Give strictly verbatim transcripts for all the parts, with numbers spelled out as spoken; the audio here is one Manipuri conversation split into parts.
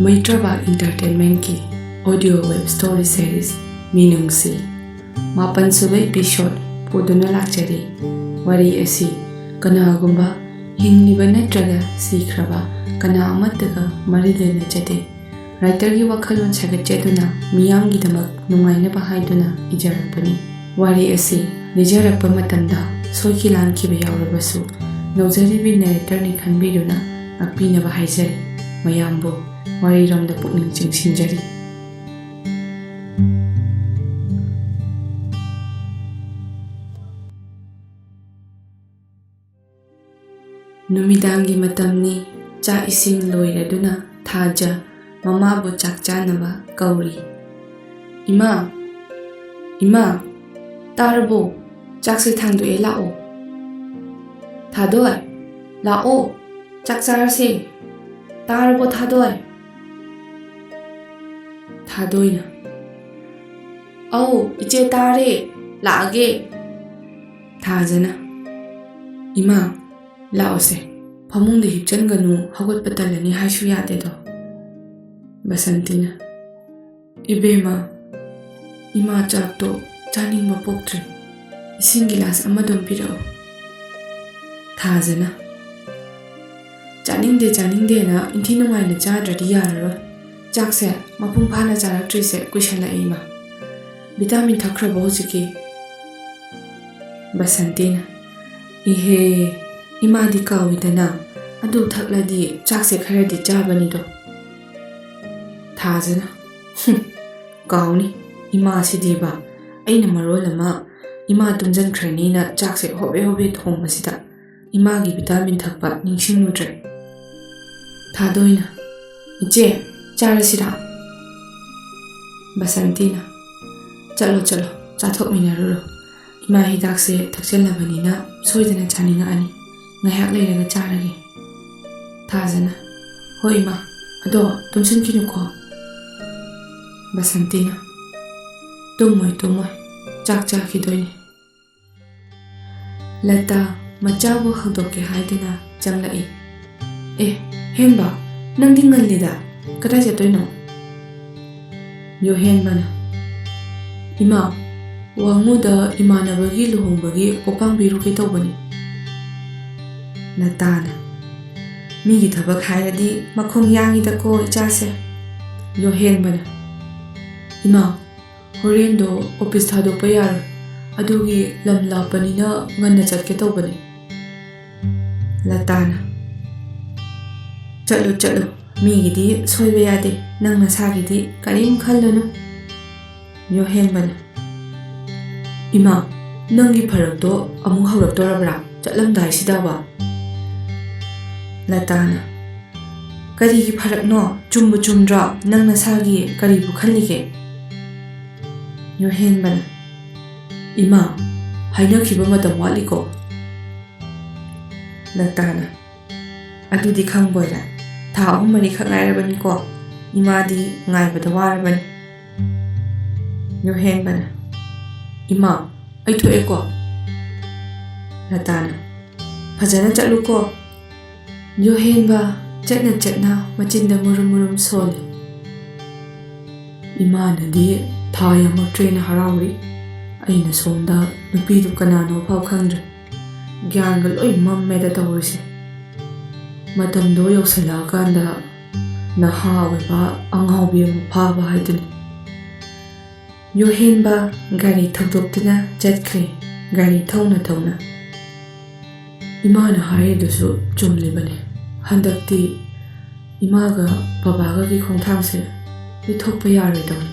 ꯂꯣꯏꯇ꯭ꯔꯕ Entertainmentꯀꯤ audio web story series ꯃꯤꯅꯨꯡꯁꯤ ꯃꯥꯄꯟ ꯁꯨꯕ episode ꯄꯨꯗꯨꯅ ꯂꯥꯛꯆꯔꯤ꯫ ꯋꯥꯔꯤ ꯑꯁꯤ ꯀꯅꯥꯒꯨꯝꯕ ꯍꯤꯡꯂꯤꯕ ꯅꯠꯇ꯭ꯔꯒ ꯁꯤꯈ꯭ꯔꯕ ꯀꯅꯥ ꯑꯃꯠꯇꯒ ꯃꯔꯤ ꯂꯩꯅꯖꯗꯦ꯫ Writerꯒꯤ ꯋꯥꯈꯜꯂꯣꯟ ꯁꯥꯒꯠꯆꯗꯨꯅ ꯃꯤꯌꯥꯝꯒꯤꯗꯃꯛ ꯅꯨꯡꯉꯥꯏꯅꯕ ꯍꯥꯏꯗꯨꯅ ꯏꯖꯔꯛꯄꯅꯤ꯫ ꯋꯥꯔꯤ ꯑꯁꯤ ꯂꯤꯖꯔꯛꯄ ꯃꯇꯝꯗ ꯁꯣꯏꯈꯤ ꯂꯥꯟꯈꯤꯕ ꯌꯥꯎꯔꯕꯁꯨ ꯅꯧꯖꯔꯤꯕꯤ narratorꯅꯤ ꯈꯟꯕꯤꯗꯨꯅ ꯉꯥꯛꯄꯤꯅꯕ ꯍꯥꯏꯖꯔꯤ꯫ ꯃꯌꯥꯝꯕꯨ ꯋꯥꯔꯤꯔꯣꯝꯗ ꯄꯨꯛꯅꯤꯡ ꯆꯤꯡꯁꯤꯟꯖꯔꯤ꯫ ꯅꯨꯃꯤꯗꯥꯡꯒꯤ ꯃꯇꯝꯅꯤ꯫ ꯆꯥꯛ ꯏꯁꯤꯡ ꯂꯣꯏꯔꯗꯨꯅ ꯊꯥꯖ ꯃꯃꯥꯕꯨ ꯆꯥꯛ ꯆꯥꯅꯕ ꯀꯧꯔꯤ꯫ "ꯏꯃꯥ, ꯏꯃꯥ, ꯇꯥꯔꯕꯣ? ꯆꯥꯛꯁꯦ ꯊꯥꯡꯗꯣꯛꯑꯦ, ꯂꯥꯛꯑꯣ꯫ ꯊꯥꯗꯣꯏ, ꯂꯥꯛꯑꯣ, ꯆꯥꯛ ꯆꯥꯔꯁꯦ꯫ ꯇꯥꯔꯕꯣ ꯊꯥꯗꯣꯏ?" ꯊꯥꯗꯣꯏꯅ, "ꯑꯧ, ꯏꯆꯦ, ꯇꯥꯔꯦ, ꯂꯥꯛꯑꯒꯦ꯫" ꯊꯥꯖꯅ, "ꯏꯃꯥ, ꯂꯥꯛꯑꯣꯁꯦ, ꯐꯃꯨꯡꯗ ꯍꯤꯞꯆꯟꯒꯅꯨ, ꯍꯧꯒꯠꯄ ꯇꯜꯂꯅꯤ ꯍꯥꯏꯁꯨ ꯌꯥꯗꯦꯗꯣ꯫" ꯕꯁꯟꯇꯤꯅ, "ꯏꯕꯦꯝꯃ, ꯏꯃꯥ ꯆꯥꯛꯇꯣ ꯆꯥꯅꯤꯡꯕ ꯄꯣꯛꯇ꯭ꯔꯦ, ꯏꯁꯤꯡ ꯒꯤꯂꯥꯁ ꯑꯃꯗꯨꯝ ꯄꯤꯔꯛꯑꯣ꯫" ꯊꯥꯖꯅ, "ꯆꯥꯅꯤꯡꯗꯦ, ꯆꯥꯅꯤꯡꯗꯦꯅ ꯏꯟꯊꯤ ꯅꯨꯡꯉꯥꯏꯅ ꯆꯥꯗ꯭ꯔꯗꯤ ꯌꯥꯔꯔꯣꯏ꯫ ꯆꯥꯛꯁꯦ ꯃꯄꯨꯡ ꯐꯥꯅ ꯆꯥꯔꯛꯇ꯭ꯔꯤꯁꯦ ꯀꯨꯏꯁꯜꯂꯛꯑꯦ ꯏꯃꯥ꯫ ꯚꯤꯇꯥꯃꯤꯟ ꯊꯛꯈ꯭ꯔꯕꯣ ꯍꯧꯖꯤꯛꯀꯤ?" ꯕꯁꯟꯇꯤꯅ, "ꯏꯍꯦ, ꯏꯃꯥꯗꯤ ꯀꯥꯎꯏꯗꯅ, ꯑꯗꯨ ꯊꯛꯂꯗꯤ ꯆꯥꯛꯁꯦ ꯈꯔꯗꯤ ꯆꯥꯕꯅꯤꯗꯣ꯫" ꯊꯥꯖꯅ, "ꯍꯨꯝ, ꯀꯥꯎꯅꯤ ꯏꯃꯥꯁꯤꯗꯤꯕ, ꯑꯩꯅ ꯃꯔꯣꯜ ꯑꯃ ꯏꯃꯥ ꯇꯨꯝꯖꯟꯈ꯭ꯔꯅꯤꯅ ꯆꯥꯛꯁꯦ ꯍꯣꯕꯦ ꯍꯣꯕꯦ ꯊꯣꯡꯕꯁꯤꯗ ꯏꯃꯥꯒꯤ ꯚꯤꯇꯥꯃꯤꯟ ꯊꯛꯄ ꯅꯤꯡꯁꯤꯡꯂꯨꯗ꯭ꯔꯦ꯫" ꯊꯥꯗꯣꯏꯅ, "ꯏꯆꯦ, ꯆꯥꯔꯁꯤꯔꯥ?" ꯕꯁꯟꯇꯤꯅ, "ꯆꯠꯂꯣ, ꯆꯠꯂꯣ, ꯆꯥꯊꯣꯛꯃꯤꯟꯅꯔꯨꯔꯣ꯫ ꯏꯃꯥ ꯍꯤꯗꯥꯛꯁꯦ ꯊꯛꯆꯜꯂꯕꯅꯤꯅ ꯁꯣꯏꯗꯅ ꯆꯥꯅꯤꯡꯉꯛꯑꯅꯤ꯫ ꯉꯥꯏꯍꯥꯛ ꯂꯩꯔꯒ ꯆꯥꯔꯒꯦ꯫" ꯊꯥꯖꯅ, "ꯍꯣꯏ ꯏꯃꯥ, ꯑꯗꯣ ꯇꯨꯝꯁꯤꯟꯈꯤꯅꯨꯀꯣ꯫" ꯕꯁꯟꯇꯤꯅ, "ꯇꯨꯝꯃꯣꯏ, ꯇꯨꯝꯃꯣꯏ, ꯆꯥꯛ ꯆꯥꯈꯤꯗꯣꯏꯅꯤ꯫" ꯂꯇꯥ ꯃꯆꯥꯕꯨ ꯍꯧꯗꯣꯛꯀꯦ ꯍꯥꯏꯗꯨꯅ ꯆꯪꯂꯛꯏ꯫ "ꯑꯦ, ꯍꯦꯝꯕ, ꯅꯪꯗꯤ ꯉꯜꯂꯤꯗ, "ꯀꯗꯥꯏ ꯆꯠꯇꯣꯏꯅꯣ?" ꯌꯣꯍꯦꯟꯕꯅ, "ꯏꯃꯥ, ꯋꯥꯡꯉꯨꯗ ꯏꯃꯥꯟꯅꯕꯒꯤ ꯂꯨꯍꯣꯡꯕꯒꯤ ꯄꯣꯠꯄꯥꯡ ꯄꯤꯔꯨꯒꯦ ꯇꯧꯕꯅꯤ꯫" ꯂꯇꯥꯅ, "ꯃꯤꯒꯤ ꯊꯕꯛ ꯍꯥꯏꯔꯗꯤ ꯃꯈꯣꯡ ꯌꯥꯡꯉꯤꯗꯀꯣ ꯏꯆꯥꯁꯦ꯫" ꯌꯣꯍꯦꯟꯕꯅ, "ꯏꯃꯥ, ꯍꯣꯔꯦꯟꯗꯣ ꯑꯣꯐꯤꯁ ꯊꯥꯗꯣꯛꯄ ꯌꯥꯔꯣꯏ, ꯑꯗꯨꯒꯤ ꯂꯝ ꯂꯥꯞꯄꯅꯤꯅ ꯉꯟꯅ ꯆꯠꯀꯦ ꯇꯧꯕꯅꯤ꯫" ꯂꯇꯥꯅ, "ꯆꯠꯂꯨ, ꯆꯠꯂꯨ, ꯃꯤꯒꯤꯗꯤ ꯁꯣꯏꯕ ꯌꯥꯗꯦ, ꯅꯪ ꯅꯁꯥꯒꯤꯗꯤ ꯀꯔꯤꯝ ꯈꯜꯂꯨꯅꯨ꯫" ꯌꯣꯍꯦꯟꯕꯅ, "ꯏꯃꯥ, ꯅꯪꯒꯤ ꯐꯔꯛꯇꯣ ꯑꯃꯨꯛ ꯍꯧꯔꯛꯇꯣꯔꯕ꯭ꯔꯥ ꯆꯠꯂꯝꯗꯥꯏꯁꯤꯗꯕ?" ꯂꯇꯥꯅ, "ꯀꯔꯤꯒꯤ ꯐꯔꯛꯅꯣ? ꯆꯨꯝꯕꯨ ꯆꯨꯝꯗ꯭ꯔꯣ? ꯅꯪ ꯅꯁꯥꯒꯤ ꯀꯔꯤꯕꯨ ꯈꯜꯂꯤꯒꯦ?" ꯌꯣꯍꯦꯟꯕꯅ, "ꯏꯃꯥ, ꯍꯥꯏꯅꯈꯤꯕ ꯃꯇꯝ ꯋꯥꯠꯂꯤꯀꯣ꯫" ꯂꯇꯥꯅ, "ꯑꯗꯨꯗꯤ ꯈꯪꯕꯣꯏꯔꯦ, ꯊꯥ ꯑꯍꯨꯝ ꯃꯔꯤꯈꯛ ꯉꯥꯏꯔꯕꯅꯤꯀꯣ, ꯏꯃꯥꯗꯤ ꯉꯥꯏꯕꯗ ꯋꯥꯔꯕꯅꯤ꯫" ꯌꯣꯍꯦꯟꯕꯅ, "ꯏꯃꯥ, ꯑꯩ ꯊꯣꯛꯑꯦꯀꯣ꯫" ꯂꯇꯥꯅ, "ꯐꯖꯅ ꯆꯠꯂꯨꯀꯣ꯫" ꯌꯣꯍꯦꯟꯕ ꯆꯠꯅ ꯆꯠꯅ ꯃꯆꯤꯟꯗ ꯃꯨꯔꯨꯝ ꯃꯨꯔꯨꯝ ꯁꯣꯜꯂꯤ꯫ ꯏꯃꯥꯅꯗꯤ ꯊꯥ ꯌꯥꯝꯃꯛꯇ꯭ꯔꯦꯅ ꯍꯔꯥꯎꯔꯤ꯫ ꯑꯩꯅ ꯁꯣꯝꯗ ꯅꯨꯄꯤꯗꯨ ꯀꯅꯥꯅꯣ ꯐꯥꯎ ꯈꯪꯗ꯭ꯔꯦ꯫ ꯒ꯭ꯌꯥꯟꯒ ꯂꯣꯏ ꯃꯝꯃꯦꯗ ꯇꯧꯔꯤꯁꯦ꯫ ꯃꯇꯝꯗꯣ ꯌꯧꯁꯤꯜꯂꯛꯑꯀꯥꯟꯗ ꯅꯍꯥ ꯑꯣꯏꯕ ꯑꯉꯥꯎꯕꯤ ꯑꯃ ꯐꯥꯕ ꯍꯥꯏꯗꯨꯅꯤ꯫ ꯌꯣꯍꯦꯟꯕ ꯒꯥꯔꯤ ꯊꯧꯗꯣꯛꯇꯨꯅ ꯆꯠꯈ꯭ꯔꯦ, ꯒꯥꯔꯤ ꯊꯧꯅ ꯊꯧꯅ꯫ ꯏꯃꯥꯅ ꯍꯥꯏꯔꯤꯗꯨꯁꯨ ꯆꯨꯝꯂꯤꯕꯅꯤ꯫ ꯍꯟꯗꯛꯇꯤ ꯏꯃꯥꯒ ꯕꯕꯥꯒꯒꯤ ꯈꯣꯡꯊꯥꯡꯁꯦ ꯂꯤꯊꯣꯛꯄ ꯌꯥꯔꯣꯏꯗꯧꯔꯤ꯫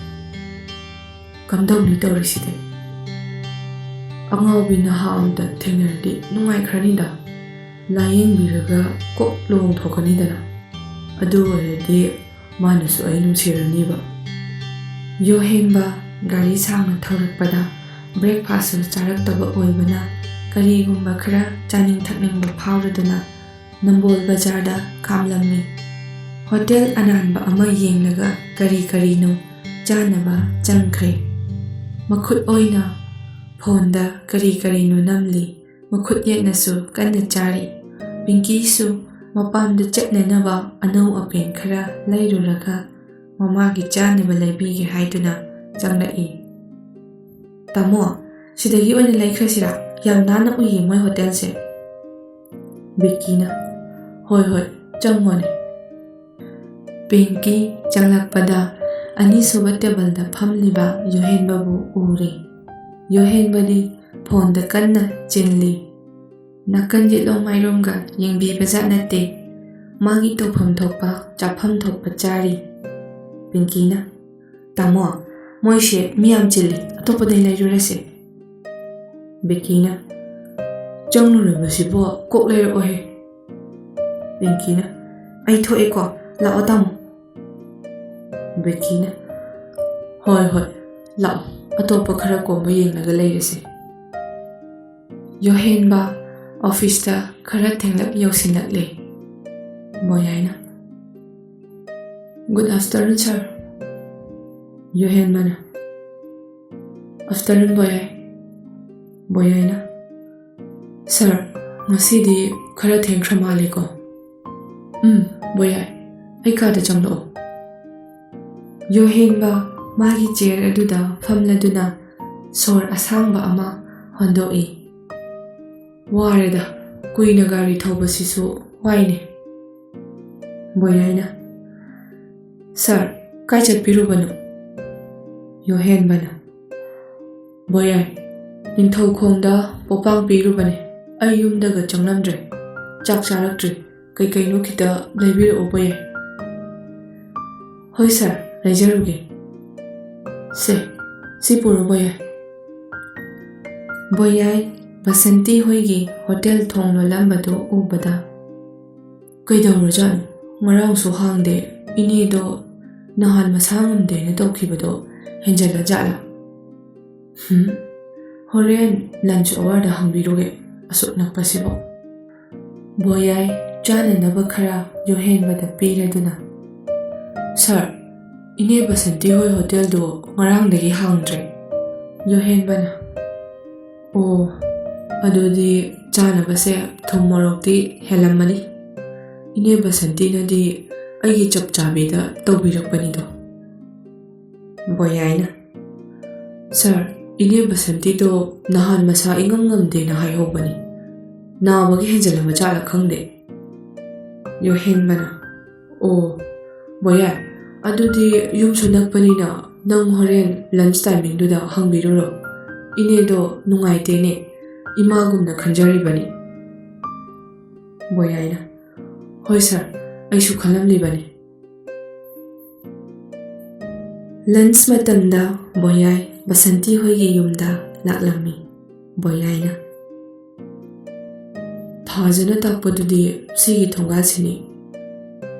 ꯀꯝꯗꯧꯅꯤ ꯇꯧꯔꯤꯁꯤꯗꯤ? ꯑꯉꯥꯎꯕꯤ ꯅꯍꯥ ꯑꯝꯇ ꯊꯦꯡꯅꯔꯗꯤ ꯅꯨꯡꯉꯥꯏꯈ꯭ꯔꯅꯤꯗ꯫ ꯂꯥꯌꯦꯡꯕꯤꯔꯒ ꯀꯣꯛ ꯂꯨꯍꯣꯡꯊꯣꯛꯀꯅꯤꯗꯅ꯫ ꯑꯗꯨ ꯑꯣꯏꯔꯗꯤ ꯃꯥꯅꯁꯨ ꯑꯩ ꯅꯨꯡꯁꯤꯔꯅꯤꯕ꯫ ꯌꯣꯍꯦꯟꯕ ꯒꯥꯔꯤ ꯁꯥꯡꯅ ꯊꯧꯔꯛꯄꯗ breakfastꯁꯨ ꯆꯥꯔꯛꯇꯕ ꯑꯣꯏꯕꯅ ꯀꯔꯤꯒꯨꯝꯕ ꯈꯔ ꯆꯥꯅꯤꯡ ꯊꯛꯅꯤꯡꯕ ꯐꯥꯎꯔꯗꯨꯅ ꯅꯝꯕꯣꯜ ꯕꯖꯥꯔꯗ ꯈꯥꯝꯂꯝꯃꯤ꯫ ꯍꯣꯇꯦꯜ ꯑꯅꯥꯟꯕ ꯑꯃ ꯌꯦꯡꯂꯒ ꯀꯔꯤ ꯀꯔꯤꯅꯣ ꯆꯥꯅꯕ ꯆꯪꯈ꯭ꯔꯦ꯫ ꯃꯈꯨꯠ ꯑꯣꯏꯅ phoneꯗ ꯀꯔꯤ ꯀꯔꯤꯅꯣ ꯅꯝꯂꯤ꯫ ꯃꯈꯨꯠ ꯌꯦꯠꯅꯁꯨ ꯀꯟꯅ ꯆꯥꯔꯤ꯫ ꯄꯤꯡꯀꯤꯁꯨ ꯃꯄꯥꯝꯗ ꯆꯠꯅꯅꯕ ꯑꯅꯧ ꯑꯄꯦꯟ ꯈꯔ ꯂꯩꯔꯨꯔꯒ ꯃꯃꯥꯒꯤ ꯆꯥꯅꯕ ꯂꯩꯕꯤꯒꯦ ꯍꯥꯏꯗꯨꯅ ꯆꯪꯂꯛꯏ꯫ "ꯇꯥꯃꯣ, ꯁꯤꯗꯒꯤ ꯑꯣꯏꯅ ꯂꯩꯈ꯭ꯔꯁꯤꯔꯥ? ꯌꯥꯝ ꯅꯥꯟꯅ ꯎꯏꯌꯦ ꯃꯣꯏ ꯍꯣꯇꯦꯜꯁꯦ꯫" ꯕꯤꯀꯤꯅ, "ꯍꯣꯏ, ꯍꯣꯏ, ꯆꯪꯉꯣꯅꯦ꯫" ꯄꯤꯡꯀꯤ ꯆꯪꯂꯛꯄꯗ ꯑꯅꯤꯁꯨꯕ ꯇꯦꯕꯜꯗ ꯐꯝꯂꯤꯕ ꯌꯣꯍꯦꯟꯕꯕꯨ ꯎꯔꯦ꯫ ꯌꯣꯍꯦꯟꯕꯗꯤ ꯐꯣꯟꯗ ꯀꯟꯅ ꯆꯤꯜꯂꯤ꯫ ꯅꯥꯀꯟ ꯌꯦꯠꯂꯣꯝ ꯃꯥꯏꯔꯣꯝꯒ ꯌꯦꯡꯕꯤꯕꯖꯥꯠ ꯅꯠꯇꯦ꯫ ꯃꯥꯒꯤ ꯇꯧꯐꯝ ꯊꯣꯛꯄ, ꯆꯥꯐꯝ ꯊꯣꯛꯄ ꯆꯥꯔꯤ꯫ ꯄꯤꯡꯀꯤꯅ, "ꯇꯥꯃꯣ, ꯃꯣꯏꯁꯦ ꯃꯤ ꯌꯥꯝ ꯆꯤꯜꯂꯤ, ꯑꯇꯣꯞꯄꯗꯩ ꯂꯩꯔꯨꯔꯁꯦ꯫" ꯕꯤꯀꯤꯅ, "ꯆꯪꯂꯨꯔꯕꯁꯤꯕꯣ, ꯀꯣꯛ ꯂꯩꯔꯛꯑꯣꯍꯦ꯫" ꯄꯤꯡꯀꯤꯅ, "ꯑꯩ ꯊꯣꯛꯑꯦꯀꯣ, ꯂꯥꯛꯑꯣ ꯇꯥꯃꯣ꯫" ꯕꯤꯀꯤꯅ, "ꯍꯣꯏ, ꯍꯣꯏ, ꯂꯥꯛꯑꯣ, ꯑꯇꯣꯞꯄ ꯈꯔ ꯀꯣꯝꯕ ꯌꯦꯡꯂꯒ ꯂꯩꯔꯁꯦ꯫" ꯌꯣꯍꯦꯟꯕ ꯑꯣꯐꯤꯁꯇ ꯈꯔ ꯊꯦꯡꯂꯞ ꯌꯧꯁꯤꯜꯂꯛꯂꯦ꯫ ꯕꯣꯌꯥꯏꯅ, "Good afternoon, sir꯫" ꯌꯣꯍꯦꯟꯕꯅ, "Afternoon, ꯕꯣꯌꯥꯏ꯫" ꯕꯣꯌꯥꯏꯅ, "Sir, ꯉꯁꯤꯗꯤ ꯈꯔ ꯊꯦꯡꯈ꯭ꯔ ꯃꯥꯜꯂꯦꯀꯣ?" "ꯎꯝ, ꯕꯣꯌꯥꯏ, ꯑꯩ ꯀꯥꯗ ꯆꯪꯂꯛꯑꯣ꯫" ꯌꯣꯍꯦꯟꯕ ꯃꯥꯒꯤ ꯆꯤꯌꯔ ꯑꯗꯨꯗ ꯐꯝꯂꯗꯨꯅ ꯁꯣꯔ ꯑꯁꯥꯡꯕ ꯑꯃ ꯍꯣꯟꯗꯣꯛꯏ꯫ "ꯋꯥꯔꯦꯗ, ꯀꯨꯏꯅ ꯒꯥꯔꯤ ꯊꯧꯕꯁꯤꯁꯨ ꯋꯥꯏꯅꯦ꯫" ꯕꯣꯌꯥꯏꯅ, "Sir, ꯀꯥꯏ ꯆꯠꯄꯤꯔꯨꯕꯅꯣ?" ꯌꯣꯍꯦꯟꯕꯅ, "ꯕꯣꯌꯥꯏ, ꯅꯤꯡꯊꯧꯈꯣꯡꯗ ꯄꯣꯄꯥꯡ ꯄꯤꯔꯨꯕꯅꯦ꯫ ꯑꯩ ꯌꯨꯝꯗꯒ ꯆꯪꯂꯝꯗ꯭ꯔꯦ꯫ ꯆꯥꯛ ꯆꯥꯔꯛꯇ꯭ꯔꯤ꯫ ꯀꯩꯀꯩꯅꯣ ꯈꯤꯇ ꯂꯩꯕꯤꯔꯛꯑꯣ, ꯕꯣꯌꯥꯏ꯫" "ꯍꯣꯏ sir, ꯂꯩꯖꯔꯨꯒꯦ꯫ ꯁꯦ, ꯁꯤ ꯄꯨꯔꯣ, ꯕꯣꯌꯥꯏ꯫" ꯕꯣꯌꯥꯏ ꯕꯁꯟꯇꯤ ꯍꯣꯏꯒꯤ ꯍꯣꯇꯦꯜ ꯊꯣꯡ ꯂꯣꯜꯂꯝꯕꯗꯨ ꯎꯕꯗ, "ꯀꯩꯗꯧꯔꯖꯥꯠꯅꯣ? ꯉꯔꯥꯡꯁꯨ ꯍꯥꯡꯗꯦ꯫ ꯏꯅꯦꯗꯣ ꯅꯍꯥꯟ ꯃꯁꯥ ꯉꯝꯗꯦꯅ ꯇꯧꯈꯤꯕꯗꯣ ꯍꯦꯟꯖꯜꯂ ꯖꯥꯠꯂꯥ? ꯍꯨꯝ, ꯍꯣꯔꯦꯟ lunch hourꯗ ꯍꯪꯕꯤꯔꯨꯒꯦ, ꯑꯁꯨꯛ ꯅꯛꯄꯁꯤꯕꯨ꯫" ꯕꯣꯌꯥꯏ ꯆꯥꯅꯅꯕ ꯈꯔ ꯌꯣꯍꯦꯟꯕꯗ ꯄꯤꯔꯗꯨꯅ, "Sir, ꯏꯅꯦ ꯕꯁꯟꯇꯤ ꯍꯣꯏ ꯍꯣꯇꯦꯜꯗꯨ ꯉꯔꯥꯡꯗꯒꯤ ꯍꯥꯡꯗ꯭ꯔꯦ꯫" ꯌꯣꯍꯦꯟꯕꯅ, "ꯑꯣ, ꯑꯗꯨꯗꯤ ꯆꯥꯅꯕꯁꯦ ꯊꯨꯝ ꯃꯣꯔꯣꯛꯇꯤ ꯍꯦꯜꯂꯝꯃꯅꯤ꯫" ꯏꯅꯦ ꯕꯁꯟꯇꯤꯅꯗꯤ ꯑꯩꯒꯤ ꯆꯞ ꯆꯥꯕꯤꯗ ꯇꯧꯕꯤꯔꯛꯄꯅꯤꯗꯣ꯫ ꯕꯣꯌꯥꯏꯅ, "ꯁꯥꯔ, ꯏꯅꯦ ꯕꯁꯟꯇꯤꯗꯣ ꯅꯍꯥꯟ ꯃꯁꯥ ꯏꯉꯝ ꯉꯝꯗꯦꯅ ꯍꯥꯏꯍꯧꯕꯅꯤ꯫ ꯅꯥꯕꯒꯤ ꯍꯦꯟꯖꯜꯂꯕ ꯖꯥꯠꯂ ꯈꯪꯗꯦ꯫" ꯌꯣꯍꯦꯟꯕꯅ, "ꯑꯣ, ꯕꯣꯌꯥꯏ, ꯑꯗꯨꯗꯤ ꯌꯨꯝꯁꯨ ꯅꯛꯄꯅꯤꯅ ꯅꯪ ꯍꯣꯔꯦꯟ ꯂꯟꯁ ꯇꯥꯏꯃꯤꯡꯗꯨꯗ ꯍꯪꯕꯤꯔꯨꯔꯣ꯫ ꯏꯅꯦꯗꯣ ꯅꯨꯡꯉꯥꯏꯇꯦꯅꯦ, ꯏꯃꯥꯒꯨꯝꯅ ꯈꯟꯖꯔꯤꯕꯅꯤ꯫" ꯕꯣꯌꯥꯏꯅ, "ꯍꯣꯏ ꯁꯥꯔ, ꯑꯩꯁꯨ ꯈꯜꯂꯝꯂꯤꯕꯅꯤ꯫" ꯂꯟꯁ ꯃꯇꯝꯗ ꯕꯣꯌꯥꯏ ꯕꯁꯟꯇꯤ ꯍꯣꯏꯒꯤ ꯌꯨꯝꯗ ꯂꯥꯛꯂꯝꯃꯤ꯫ ꯕꯣꯌꯥꯏꯅ, "ꯊꯥꯖꯅ ꯇꯥꯛꯄꯗꯨꯗꯤ ꯁꯤꯒꯤ ꯊꯣꯡꯒꯥꯜꯁꯤꯅꯤ꯫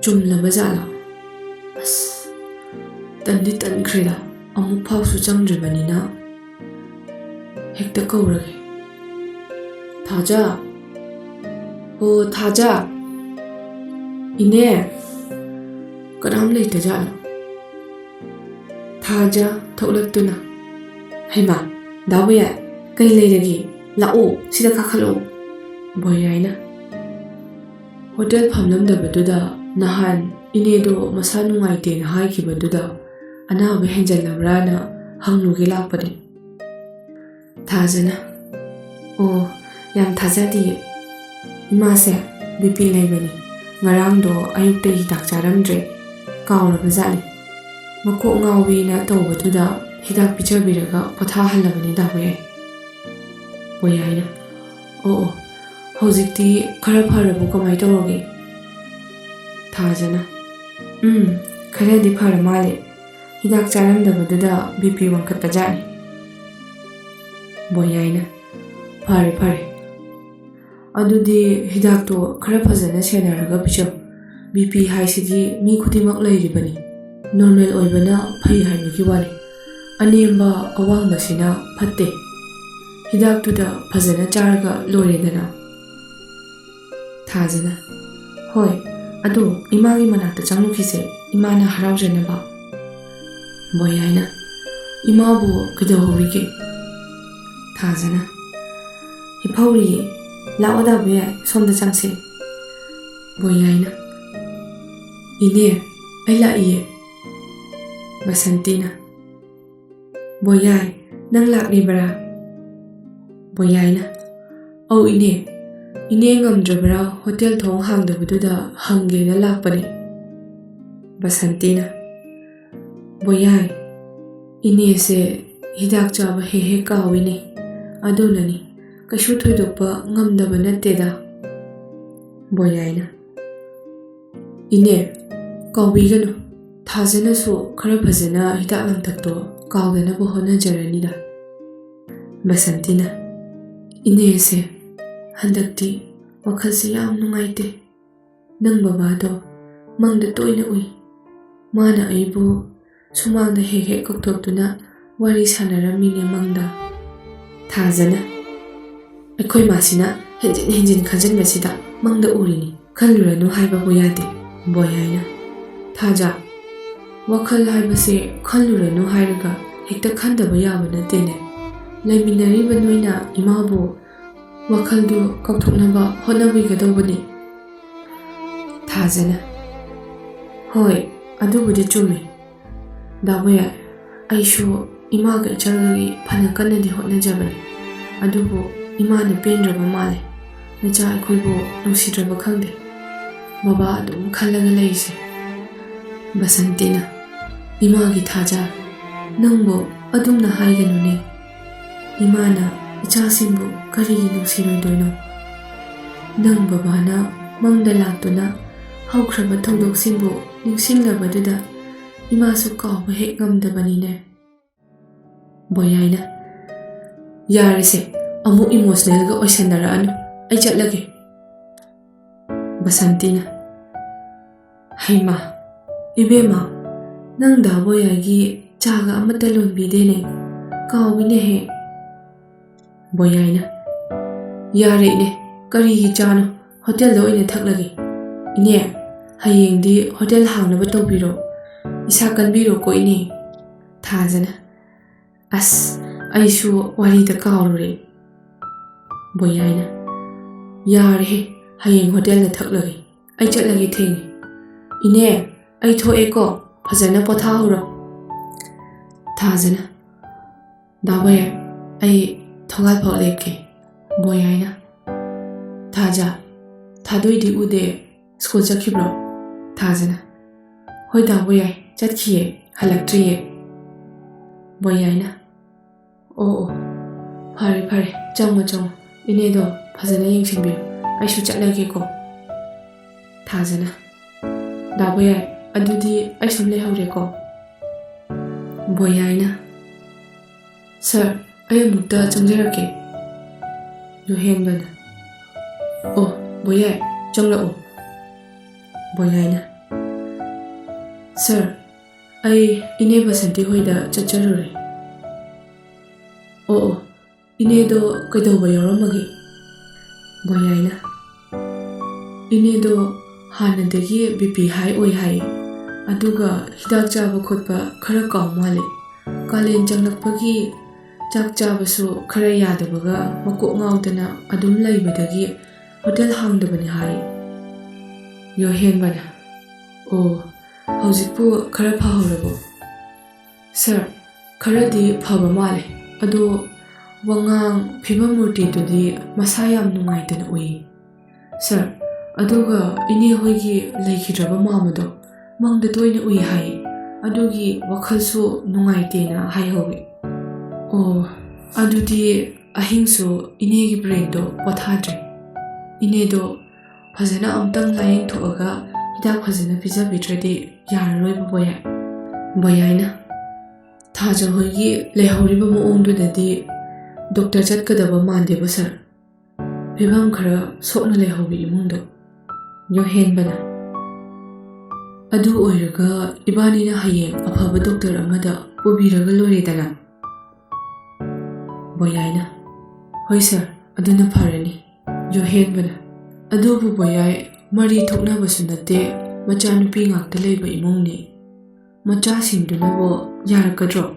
ꯆꯨꯝꯂꯕ ꯖꯥꯠꯂꯥ? ꯑꯁ, ꯇꯟꯗꯤ ꯇꯟꯈ꯭ꯔꯦꯗ, ꯑꯃꯨꯛ ꯐꯥꯎꯁꯨ ꯆꯪꯗ꯭ꯔꯤꯕꯅꯤꯅ꯫ ꯍꯦꯛꯇ ꯀꯧꯔꯒꯦ꯫ ꯊꯥꯖ! ꯑꯣ, ꯊꯥꯖ! ꯏꯅꯦ! ꯀꯅꯥꯝ ꯂꯩꯇꯖꯥꯠꯂꯣ?" ꯊꯥꯖ ꯊꯣꯛꯂꯛꯇꯨꯅ, "ꯍꯩꯃꯥ, ꯗꯥ ꯕꯣꯌꯥꯏ, ꯀꯩ ꯂꯩꯔꯒꯦ? ꯂꯥꯛꯑꯣ, ꯁꯤꯗ ꯀꯥꯈꯠꯂꯛꯑꯣ꯫" ꯕꯣꯌꯥꯏꯅ, "ꯍꯣꯇꯦꯜ ꯐꯝꯂꯝꯗꯕꯗꯨꯗ ꯅꯍꯥꯟ ꯏꯅꯦꯗꯣ ꯃꯁꯥ ꯅꯨꯡꯉꯥꯏꯇꯦꯅ ꯍꯥꯏꯈꯤꯕꯗꯨꯗ ꯑꯅꯥꯕ ꯍꯦꯟꯖꯜꯂꯕ꯭ꯔꯥꯅ ꯍꯪꯂꯨꯒꯦ ꯂꯥꯛꯄꯅꯤ꯫" ꯊꯥꯖꯅ, "ꯑꯣ, ꯌꯥꯝ ꯊꯥꯖꯗꯤꯌꯦ꯫ ꯏꯃꯥꯁꯦ ꯕꯤ ꯄꯤ ꯂꯩꯕꯅꯤ꯫ ꯉꯔꯥꯡꯗꯣ ꯑꯌꯨꯛꯇ ꯍꯤꯗꯥꯛ ꯆꯥꯔꯝꯗ꯭ꯔꯦ꯫ ꯀꯥꯎꯔꯕ ꯖꯥꯠꯅꯤ꯫ ꯃꯀꯣꯛ ꯉꯥꯎꯋꯦꯅ ꯇꯧꯕꯗꯨꯗ ꯍꯤꯗꯥꯛ ꯄꯤꯖꯕꯤꯔꯒ ꯄꯣꯊꯥꯍꯜꯂꯕꯅꯤ ꯗꯥ ꯕꯣꯌꯥꯏ꯫" ꯕꯣꯌꯥꯏꯅ, "ꯑꯣ, ꯑꯣ, ꯍꯧꯖꯤꯛꯇꯤ ꯈꯔ ꯐꯔꯕꯣ? ꯀꯃꯥꯏ ꯇꯧꯔꯒꯦ?" ꯊꯥꯖꯅ, "ꯎꯝ, ꯈꯔꯗꯤ ꯐꯔ ꯃꯥꯜꯂꯦ꯫ ꯍꯤꯗꯥꯛ ꯆꯥꯔꯝꯗꯕꯗꯨꯗ ꯕꯤ ꯄꯤ ꯋꯥꯡꯈꯠꯄ ꯖꯥꯠꯅꯤ꯫" ꯕꯣꯌꯥꯏꯅ, "ꯐꯔꯦ, ꯐꯔꯦ꯫ ꯑꯗꯨꯗꯤ ꯍꯤꯗꯥꯛꯇꯣ ꯈꯔ ꯐꯖꯅ ꯁꯦꯟꯅꯔꯒ ꯄꯤꯖꯧ꯫ ꯕꯤ ꯄꯤ ꯍꯥꯏꯁꯤꯗꯤ ꯃꯤ ꯈꯨꯗꯤꯡꯃꯛ ꯂꯩꯔꯤꯕꯅꯤ꯫ ꯅꯣꯔꯃꯦꯜ ꯑꯣꯏꯕꯅ ꯐꯩ ꯍꯥꯏꯕꯒꯤ ꯋꯥꯅꯤ꯫ ꯑꯅꯦꯝꯕ ꯑꯋꯥꯡꯕꯁꯤꯅ ꯐꯠꯇꯦ꯫ ꯍꯤꯗꯥꯛꯇꯨꯗ ꯐꯖꯅ ꯆꯥꯔꯒ ꯂꯣꯏꯔꯦꯗꯅ꯫" ꯊꯥꯖꯅ, "ꯍꯣꯏ, ꯑꯗꯣ ꯏꯃꯥꯒꯤ ꯃꯅꯥꯛꯇ ꯆꯪꯉꯨꯈꯤꯁꯦ, ꯏꯃꯥꯅ ꯍꯔꯥꯎꯖꯅꯕ꯫" ꯕꯣꯌꯥꯏꯅ, "ꯏꯃꯥꯕꯨ ꯀꯩꯗꯧꯍꯧꯔꯤꯒꯦ?" ꯊꯥꯖꯅ, "ꯍꯤꯞꯍꯧꯔꯤꯌꯦ꯫ ꯂꯥꯛꯑꯣ ꯗꯥ ꯕꯣꯌꯥꯏ, ꯁꯣꯝꯗ ꯆꯪꯁꯦ꯫" ꯕꯣꯌꯥꯏꯅ, "ꯏꯅꯦ, ꯑꯩ ꯂꯥꯛꯏꯌꯦ꯫" ꯕꯁꯟꯇꯤꯅ, "ꯕꯣꯌꯥꯏ, ꯅꯪ ꯂꯥꯛꯂꯤꯕ꯭ꯔꯥ?" ꯕꯣꯌꯥꯏꯅ, "ꯑꯧ ꯏꯅꯦ, ꯏꯅꯦ ꯉꯝꯗ꯭ꯔꯕ꯭ꯔꯥ? ꯍꯣꯇꯦꯜ ꯊꯣꯡ ꯍꯥꯡꯗꯕꯗꯨꯗ ꯍꯪꯒꯦꯅ ꯂꯥꯛꯄꯅꯦ꯫" ꯕꯁꯟꯇꯤꯅ, "ꯕꯣꯌꯥꯏ, ꯏꯅꯦꯁꯦ ꯍꯤꯗꯥꯛ ꯆꯥꯕ ꯍꯦꯛ ꯍꯦꯛ ꯀꯥꯎꯏꯅꯦ, ꯑꯗꯨꯅꯅꯤ, ꯀꯩꯁꯨ ꯊꯣꯏꯗꯣꯛꯄ ꯉꯝꯗꯕ ꯅꯠꯇꯦꯗ꯫" ꯕꯣꯌꯥꯏꯅ, "ꯏꯅꯦ, ꯀꯥꯎꯕꯤꯒꯅꯨ, ꯊꯥꯖꯅꯁꯨ ꯈꯔ ꯐꯖꯅ ꯍꯤꯗꯥꯛ ꯂꯥꯡꯊꯛꯇꯣ ꯀꯥꯎꯗꯅꯕ ꯍꯣꯠꯅꯖꯔꯅꯤꯗ꯫" ꯕꯁꯟꯇꯤꯅ, "ꯏꯅꯦꯁꯦ ꯍꯟꯗꯛꯇꯤ ꯋꯥꯈꯜꯁꯦ ꯌꯥꯝ ꯅꯨꯡꯉꯥꯏꯇꯦ꯫ ꯅꯪ ꯕꯕꯥꯗꯣ ꯃꯪꯗ ꯇꯣꯏꯅ ꯎꯏ꯫ ꯃꯥꯅ ꯑꯩꯕꯨ ꯁꯨꯃꯥꯡꯗ ꯍꯦꯛ ꯍꯦꯛ ꯀꯧꯊꯣꯛꯇꯨꯅ ꯋꯥꯔꯤ ꯁꯥꯟꯅꯔꯝꯃꯤꯅꯦ ꯃꯪꯗ꯫" ꯊꯥꯖꯅ, "ꯑꯩꯈꯣꯏ ꯃꯥꯁꯤꯅ ꯍꯦꯟꯖꯤꯟ ꯍꯦꯟꯖꯤꯟ ꯈꯟꯖꯤꯟꯕꯁꯤꯗ ꯃꯪꯗ ꯎꯔꯤꯅꯤ꯫ ꯈꯜꯂꯨꯔꯅꯨ ꯍꯥꯏꯕꯕꯨ ꯌꯥꯗꯦ꯫" ꯕꯣꯌꯥꯏꯅ, "ꯊꯥꯖ, ꯋꯥꯈꯜ ꯍꯥꯏꯕꯁꯦ ꯈꯜꯂꯨꯔꯅꯨ ꯍꯥꯏꯔꯒ ꯍꯦꯛꯇ ꯈꯟꯗꯕ ꯌꯥꯕ ꯅꯠꯇꯦꯅꯦ꯫ ꯂꯩꯃꯤꯟꯅꯔꯤꯕ ꯅꯣꯏꯅ ꯏꯃꯥꯕꯨ ꯋꯥꯈꯜꯗꯨ ꯀꯥꯎꯊꯣꯛꯅꯕ ꯍꯣꯠꯅꯕꯤꯒꯗꯧꯕꯅꯤ꯫" ꯊꯥꯖꯅ, "ꯍꯣꯏ, ꯑꯗꯨꯕꯨꯗꯤ ꯆꯨꯝꯃꯤ꯫ ꯗꯥ ꯕꯣꯌꯥꯏ, ꯑꯩꯁꯨ ꯏꯃꯥꯒ ꯏꯆꯜꯒꯒꯤ ꯐꯅ ꯀꯟꯅꯗꯤ ꯍꯣꯠꯅꯖꯕꯅꯤ꯫ ꯑꯗꯨꯕꯨ ꯏꯃꯥꯅ ꯄꯦꯟꯗ꯭ꯔꯕ ꯃꯥꯜꯂꯦ꯫ ꯅꯆꯥ ꯑꯩꯈꯣꯏꯕꯨ ꯅꯨꯡꯁꯤꯗ꯭ꯔꯕ ꯈꯪꯗꯦ꯫ ꯕꯕꯥ ꯑꯗꯨꯝ ꯈꯜꯂꯒ ꯂꯩꯁꯦ꯫" ꯕꯁꯟꯇꯤꯅ, "ꯏꯃꯥꯒꯤ ꯊꯥꯖ, ꯅꯪꯕꯨ ꯑꯗꯨꯝꯅ ꯍꯥꯏꯒꯅꯨꯅꯦ꯫ ꯏꯃꯥꯅ ꯏꯆꯥꯁꯤꯡꯕꯨ ꯀꯔꯤꯒꯤ ꯅꯨꯡꯁꯤꯔꯣꯏꯗꯣꯏꯅꯣ? ꯅꯪ ꯕꯕꯥꯅ ꯃꯪꯗ ꯂꯥꯛꯇꯨꯅ ꯍꯧꯈ꯭ꯔꯕ ꯊꯧꯗꯣꯛꯁꯤꯡꯕꯨ ꯅꯤꯡꯁꯤꯡꯂꯕꯗꯨꯗ ꯏꯃꯥꯁꯨ ꯀꯥꯎꯕ ꯍꯦꯛ ꯉꯝꯗꯕꯅꯤꯅꯦ꯫" ꯕꯣꯌꯥꯏꯅ, "ꯌꯥꯔꯦꯁꯦ, ꯑꯃꯨꯛ ꯏꯃꯣꯁꯅꯦꯜꯒ ꯑꯣꯏꯁꯟꯅꯔꯛꯑꯅꯨ, ꯑꯩ ꯆꯠꯂꯒꯦ꯫" ꯕꯁꯟꯇꯤꯅ, "ꯍꯩꯃꯥ, ꯏꯕꯦꯝꯃ, ꯅꯪ ꯗꯥ ꯕꯣꯌꯥꯏꯒꯤ ꯆꯥꯒ ꯑꯃꯠꯇ ꯂꯣꯟꯕꯤꯗꯦꯅꯦ, ꯀꯥꯎꯏꯅꯦꯍꯦ꯫" ꯕꯣꯌꯥꯏꯅ, "ꯌꯥꯔꯦ ꯏꯅꯦ, ꯀꯔꯤꯒꯤ ꯆꯥꯅꯣ? ꯍꯣꯇꯦꯜꯗ ꯑꯣꯏꯅ ꯊꯛꯂꯒꯦ꯫ ꯏꯅꯦ, ꯍꯌꯦꯡꯗꯤ ꯍꯣꯇꯦꯜ ꯍꯥꯡꯅꯕ ꯇꯧꯕꯤꯔꯣ꯫ ꯏꯁꯥ ꯀꯟꯕꯤꯔꯣꯀꯣ ꯏꯅꯦ꯫" ꯊꯥꯖꯅ, "ꯑꯁ, ꯑꯩꯁꯨ ꯋꯥꯔꯤꯗ ꯀꯥꯎꯔꯨꯔꯦ꯫" ꯕꯣꯌꯥꯏꯅ, "ꯌꯥꯔꯦꯍꯦ, ꯍꯌꯦꯡ ꯍꯣꯇꯦꯜꯗ ꯊꯛꯂꯒꯦ꯫ ꯑꯩ ꯆꯠꯂꯒꯦ, ꯊꯦꯡꯉꯦ꯫ ꯏꯅꯦ, ꯑꯩ ꯊꯣꯛꯑꯦꯀꯣ, ꯐꯖꯅ ꯄꯣꯊꯥꯍꯧꯔꯣ꯫ ꯊꯥꯖꯅ, ꯗꯥ ꯕꯣꯌꯥꯏ, ꯑꯩ ꯊꯣꯡꯒꯥꯜ ꯐꯥꯎ ꯂꯦꯞꯀꯦ꯫ ꯕꯣꯌꯥꯏꯅ, ꯊꯥꯖ, ꯊꯥꯗꯣꯏꯗꯤ ꯎꯗꯦ, ꯁ꯭ꯀꯨꯜ ꯆꯠꯈꯤꯕ꯭ꯔꯣ? ꯊꯥꯖꯅ, ꯍꯣꯏ ꯗꯥ ꯕꯣꯌꯥꯏ, ꯆꯠꯈꯤꯌꯦ, ꯍꯜꯂꯛꯇ꯭ꯔꯤꯌꯦ꯫ ꯕꯣꯌꯥꯏꯅ, ꯑꯣ ꯑꯣ, ꯐꯔꯦ ꯐꯔꯦ, ꯆꯪꯉꯣ ꯆꯪꯉꯣ, ꯏꯅꯦꯗꯣ ꯐꯖꯅ ꯌꯦꯡꯁꯤꯟꯕꯤꯌꯨ, ꯑꯩꯁꯨ ꯆꯠꯂꯒꯦꯀꯣ꯫ ꯊꯥꯖꯅ, ꯗꯥ ꯕꯣꯌꯥꯏ, ꯑꯗꯨꯗꯤ ꯑꯩ ꯁꯨꯝ ꯂꯩꯍꯧꯔꯦꯀꯣ꯫ ꯕꯣꯌꯥꯏꯅ, ꯁꯥꯔ, ꯑꯩ ꯑꯃꯨꯛꯇ ꯆꯪꯖꯔꯛꯀꯦ꯫ ꯌꯨꯍꯦꯟꯕꯅ, ꯑꯣ, ꯕꯣꯌꯥꯏ, ꯆꯪꯂꯛꯑꯣ꯫ ꯕꯣꯌꯥꯏꯅ, ꯁꯥꯔ, ꯑꯩ ꯏꯅꯦ ꯕꯁꯟꯇꯤ ꯍꯣꯏꯗ ꯆꯠꯆꯔꯨꯔꯦ꯫ ꯑꯣ ꯑꯣ, ꯏꯅꯦꯗꯣ ꯀꯩꯗꯧꯕ ꯌꯥꯎꯔꯝꯃꯒꯦ? ꯕꯣꯌꯥꯏꯅ, ꯏꯅꯦꯗꯣ ꯍꯥꯟꯅꯗꯒꯤ ꯕꯤ ꯄꯤ ꯍꯥꯏ ꯑꯣꯏ ꯍꯥꯏ, ꯑꯗꯨꯒ ꯍꯤꯗꯥꯛ ꯆꯥꯕ ꯈꯣꯠꯄ ꯈꯔ ꯀꯥꯎ ꯃꯥꯜꯂꯦ꯫ ꯀꯥꯂꯦꯟ ꯆꯪꯂꯛꯄꯒꯤ ꯆꯥꯛ ꯆꯥꯕꯁꯨ ꯈꯔ ꯌꯥꯗꯕꯒ ꯃꯀꯣꯛ ꯉꯥꯎꯗꯅ ꯑꯗꯨꯝ ꯂꯩꯕꯗꯒꯤ ꯍꯣꯇꯦꯜ ꯍꯥꯡꯗꯕꯅꯤ ꯍꯥꯏ꯫ ꯌꯣꯍꯦꯟꯕꯅ, ꯑꯣ, ꯍꯧꯖꯤꯛꯄꯨ ꯈꯔ ꯐꯍꯧꯔꯕꯣ? ꯁꯥꯔ, ꯈꯔꯗꯤ ꯐꯕ ꯃꯥꯜꯂꯦ, ꯑꯗꯣ ꯋꯥꯉꯥꯡ ꯐꯤꯕꯝ ꯃꯨꯔꯇꯤꯗꯨꯗꯤ ꯃꯁꯥ ꯌꯥꯝ ꯅꯨꯡꯉꯥꯏꯇꯅ ꯎꯏ꯫ ꯁꯥꯔ, ꯑꯗꯨꯒ ꯏꯅꯦ ꯍꯣꯏꯒꯤ ꯂꯩꯈꯤꯗ꯭ꯔꯕ ꯃꯥꯝꯃꯗꯣ ꯃꯪꯗ ꯇꯣꯏꯅ ꯎꯏ ꯍꯥꯏ, ꯑꯗꯨꯒꯤ ꯋꯥꯈꯜꯁꯨ ꯅꯨꯡꯉꯥꯏꯇꯦꯅ ꯍꯥꯏꯍꯧꯋꯤ꯫ ꯑꯣ, ꯑꯗꯨꯗꯤ ꯑꯍꯤꯡꯁꯨ ꯏꯅꯦꯒꯤ ꯕ꯭ꯔꯦꯟꯗꯣ ꯄꯣꯊꯥꯗ꯭ꯔꯦ꯫ ꯏꯅꯦꯗꯣ ꯐꯖꯅ ꯑꯃꯨꯛꯇꯪ ꯂꯥꯌꯦꯡꯊꯣꯛꯑꯒ ꯍꯤꯗꯥꯛ ꯐꯖꯅ ꯄꯤꯖꯕꯤꯗ꯭ꯔꯗꯤ ꯌꯥꯔꯔꯣꯏꯕ ꯕꯣꯌꯥꯏ꯫ ꯕꯣꯌꯥꯏꯅ, ꯊꯥꯖ ꯍꯣꯏꯒꯤ ꯂꯩꯍꯧꯔꯤꯕ ꯃꯑꯣꯡꯗꯨꯗꯗꯤ ꯗꯣꯛꯇꯔ ꯆꯠꯀꯗꯕ ꯃꯥꯟꯗꯦꯕ ꯁꯥꯔ꯫ ꯐꯤꯕꯝ ꯈꯔ ꯁꯣꯛꯅ ꯂꯩꯍꯧꯕ ꯏꯃꯨꯡꯗꯣ꯫ ꯌꯣꯍꯦꯟꯕꯅ, ꯑꯗꯨ ꯑꯣꯏꯔꯒ ꯏꯕꯥꯅꯤꯅ ꯍꯌꯦꯡ ꯑꯐꯕ ꯗꯣꯛꯇꯔ ꯑꯃꯗ ꯄꯨꯕꯤꯔꯒ ꯂꯣꯏꯔꯦꯗꯅ꯫ ꯕꯣꯌꯥꯏꯅ, ꯍꯣꯏ ꯁꯥꯔ, ꯑꯗꯨꯅ ꯐꯔꯅꯤ꯫ ꯌꯣꯍꯦꯟꯕꯅ, ꯑꯗꯨꯕꯨ ꯕꯣꯌꯥꯏ, ꯃꯔꯤ ꯊꯣꯛꯅꯕꯁꯨ ꯅꯠꯇꯦ, ꯃꯆꯥꯅꯨꯄꯤ ꯉꯥꯛꯇ ꯂꯩꯕ ꯏꯃꯨꯡꯅꯤ꯫ ꯃꯆꯥꯁꯤꯡꯗꯨꯅꯕꯨ ꯌꯥꯔꯛꯀꯗ꯭ꯔꯣ?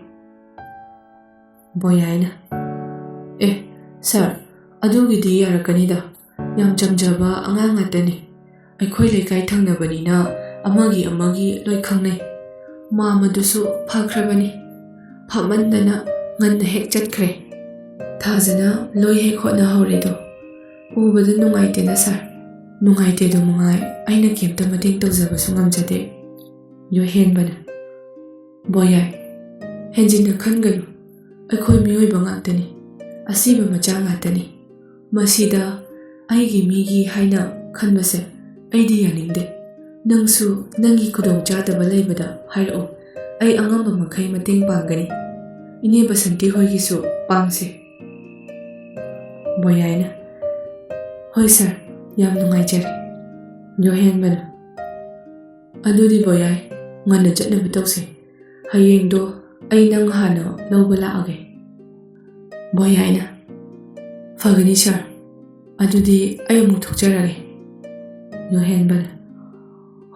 ꯕꯣꯌꯥꯏꯅ, ꯑꯦ, ꯁꯥꯔ, ꯑꯗꯨꯒꯤꯗꯤ ꯌꯥꯔꯛꯀꯅꯤꯗ, ꯌꯥꯝ ꯆꯝꯖꯕ ꯑꯉꯥꯡ ꯉꯥꯛꯇꯅꯤ꯫ ꯑꯩꯈꯣꯏ ꯂꯩꯀꯥꯏ ꯊꯪꯅꯕꯅꯤꯅ ꯑꯃꯒꯤ ꯑꯃꯒꯤ ꯂꯣꯏ ꯈꯪꯅꯩ꯫ ꯃꯥꯃꯗꯨꯁꯨ ꯐꯈ꯭ꯔꯕꯅꯤ꯫ ꯐꯃꯟꯗꯅ ꯉꯟꯅ ꯍꯦꯛ ꯆꯠꯈ꯭ꯔꯦ꯫ ꯊꯥꯖꯅ ꯂꯣꯏ ꯍꯦꯛ ꯍꯣꯠꯅꯍꯧꯔꯦꯗꯣ꯫ ꯎꯕꯗ ꯅꯨꯡꯉꯥꯏꯇꯦꯗ ꯁꯥꯔ꯫ ꯅꯨꯡꯉꯥꯏꯇꯦꯗꯣ ꯃꯉꯥꯏ, ꯑꯩꯅ ꯀꯩꯝꯇ ꯃꯇꯦꯡ ꯇꯧꯖꯕꯁꯨ ꯉꯝꯖꯗꯦ꯫ ꯌꯣꯍꯦꯟꯕꯅ, ꯕꯣꯌꯥꯏ, ꯍꯦꯟꯖꯤꯟꯅ ꯈꯟꯒꯅꯨ꯫ ꯑꯩꯈꯣꯏ ꯃꯤꯑꯣꯏꯕ ꯉꯥꯛꯇꯅꯤ꯫ ꯑꯁꯤꯕ ꯃꯆꯥ ꯉꯥꯛꯇꯅꯤ꯫ ꯃꯁꯤꯗ ꯑꯩꯒꯤ ꯃꯤꯒꯤ ꯍꯥꯏꯅ ꯈꯟꯕꯁꯦ ꯑꯩꯗꯤ ꯌꯥꯅꯤꯡꯗꯦ꯫ ꯅꯪꯁꯨ ꯅꯪꯒꯤ ꯈꯨꯗꯣꯡꯆꯥꯗꯕ ꯂꯩꯕꯗ ꯍꯥꯏꯔꯛꯎ꯫ ꯑꯩ ꯑꯉꯝꯕ ꯃꯈꯩ ꯃꯇꯦꯡ ꯄꯥꯡꯒꯅꯤ꯫ ꯏꯅꯦ ꯕꯁꯟꯇꯤ ꯍꯣꯏꯒꯤꯁꯨ ꯄꯥꯡꯁꯦ꯫ ꯕꯣꯌꯥꯏꯅ, ꯍꯣꯏ ꯁꯥꯔ, ꯌꯥꯝ ꯅꯨꯡꯉꯥꯏꯖꯔꯦ꯫ ꯌꯣꯍꯦꯟꯕꯅ, ꯑꯗꯨꯗꯤ ꯕꯣꯌꯥꯏ, ꯉꯟꯅ ꯆꯠꯅꯕ ꯇꯧꯁꯦ꯫ ꯍꯌꯦꯡꯗꯣ ꯑꯩ ꯅꯪ ꯍꯥꯟꯅ ꯂꯧꯕ ꯂꯥꯛꯑꯒꯦ꯫ ꯕꯣꯌꯥꯏꯅ, ꯐꯒꯅꯤ ꯁꯥꯔ, ꯑꯗꯨꯗꯤ ꯑꯩ ꯑꯃꯨꯛ ꯊꯣꯛꯆꯔꯒꯦ꯫ ꯌꯣꯍꯦꯟꯕꯅ,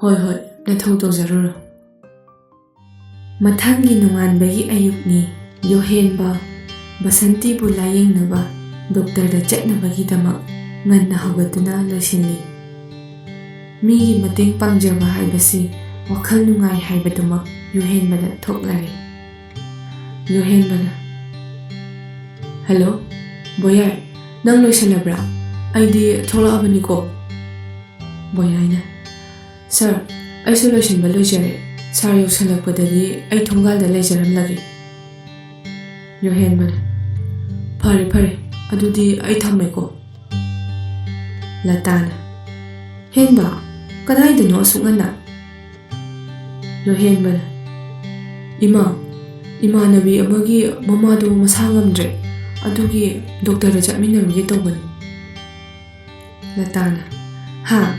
ꯍꯣꯏ ꯍꯣꯏ, ꯅꯊꯧ ꯇꯧꯖꯔꯨꯔꯣ꯫ ꯃꯊꯪꯒꯤ ꯅꯣꯡꯉꯥꯟꯕꯒꯤ ꯑꯌꯨꯛꯅꯤ꯫ ꯌꯣꯍꯦꯟꯕ ꯕꯁꯟꯇꯤꯕꯨ ꯂꯥꯌꯦꯡꯅꯕ ꯗꯣꯛꯇꯔꯗ ꯆꯠꯅꯕꯒꯤꯗꯃꯛ ꯉꯟꯅ ꯍꯧꯒꯠꯇꯨꯅ ꯂꯣꯏꯁꯤꯜꯂꯤ꯫ ꯃꯤꯒꯤ ꯃꯇꯦꯡ ꯄꯥꯡꯖꯕ ꯍꯥꯏꯕꯁꯤ ꯋꯥꯈꯜ ꯅꯨꯡꯉꯥꯏ ꯍꯥꯏꯕꯗꯨꯃꯛ ꯌꯣꯍꯦꯟꯕꯗ ꯊꯣꯛꯂꯔꯦ꯫ ꯌꯣꯍꯦꯟꯕꯅ, ꯍꯜꯂꯣ, ꯕꯣꯌꯥꯏ, ꯅꯪ ꯂꯣꯏꯁꯜꯂꯕ꯭ꯔꯥ? ꯑꯩꯗꯤ ꯊꯣꯛꯂꯛꯑꯕꯅꯤꯀꯣ꯫ ꯕꯣꯌꯥꯏꯅ, ꯁꯥꯔ, ꯑꯩꯁꯨ ꯂꯣꯏꯁꯤꯟꯕ ꯂꯣꯏꯖꯔꯦ꯫ ꯁꯥꯔ ꯌꯧꯁꯜꯂꯛꯄꯗꯗꯤ ꯑꯩ ꯊꯣꯡꯒꯥꯜꯗ ꯂꯩꯖꯔꯝꯂꯒꯦ꯫ ꯌꯣꯍꯦꯟꯕꯅ, ꯐꯔꯦ ꯐꯔꯦ, ꯑꯗꯨꯗꯤ ꯑꯩ ꯊꯝꯃꯦꯀꯣ꯫ ꯂꯇꯥꯅ, ꯍꯦꯟꯕ, ꯀꯗꯥꯏꯗꯅꯣ ꯑꯁꯨꯛ ꯉꯟꯅ? ꯌꯣꯍꯦꯟꯕꯅ, ꯏꯃꯥ, ꯏꯃꯥꯟꯅꯕꯤ ꯑꯃꯒꯤ ꯃꯃꯥꯗꯣ ꯃꯁꯥ ꯉꯝꯗ꯭ꯔꯦ, ꯑꯗꯨꯒꯤ ꯗꯣꯛꯇꯔꯗ ꯆꯠꯃꯤꯟꯅꯔꯨꯒꯦ ꯇꯧꯕꯅꯤ꯫ ꯂꯇꯥꯅ, ꯍꯥ?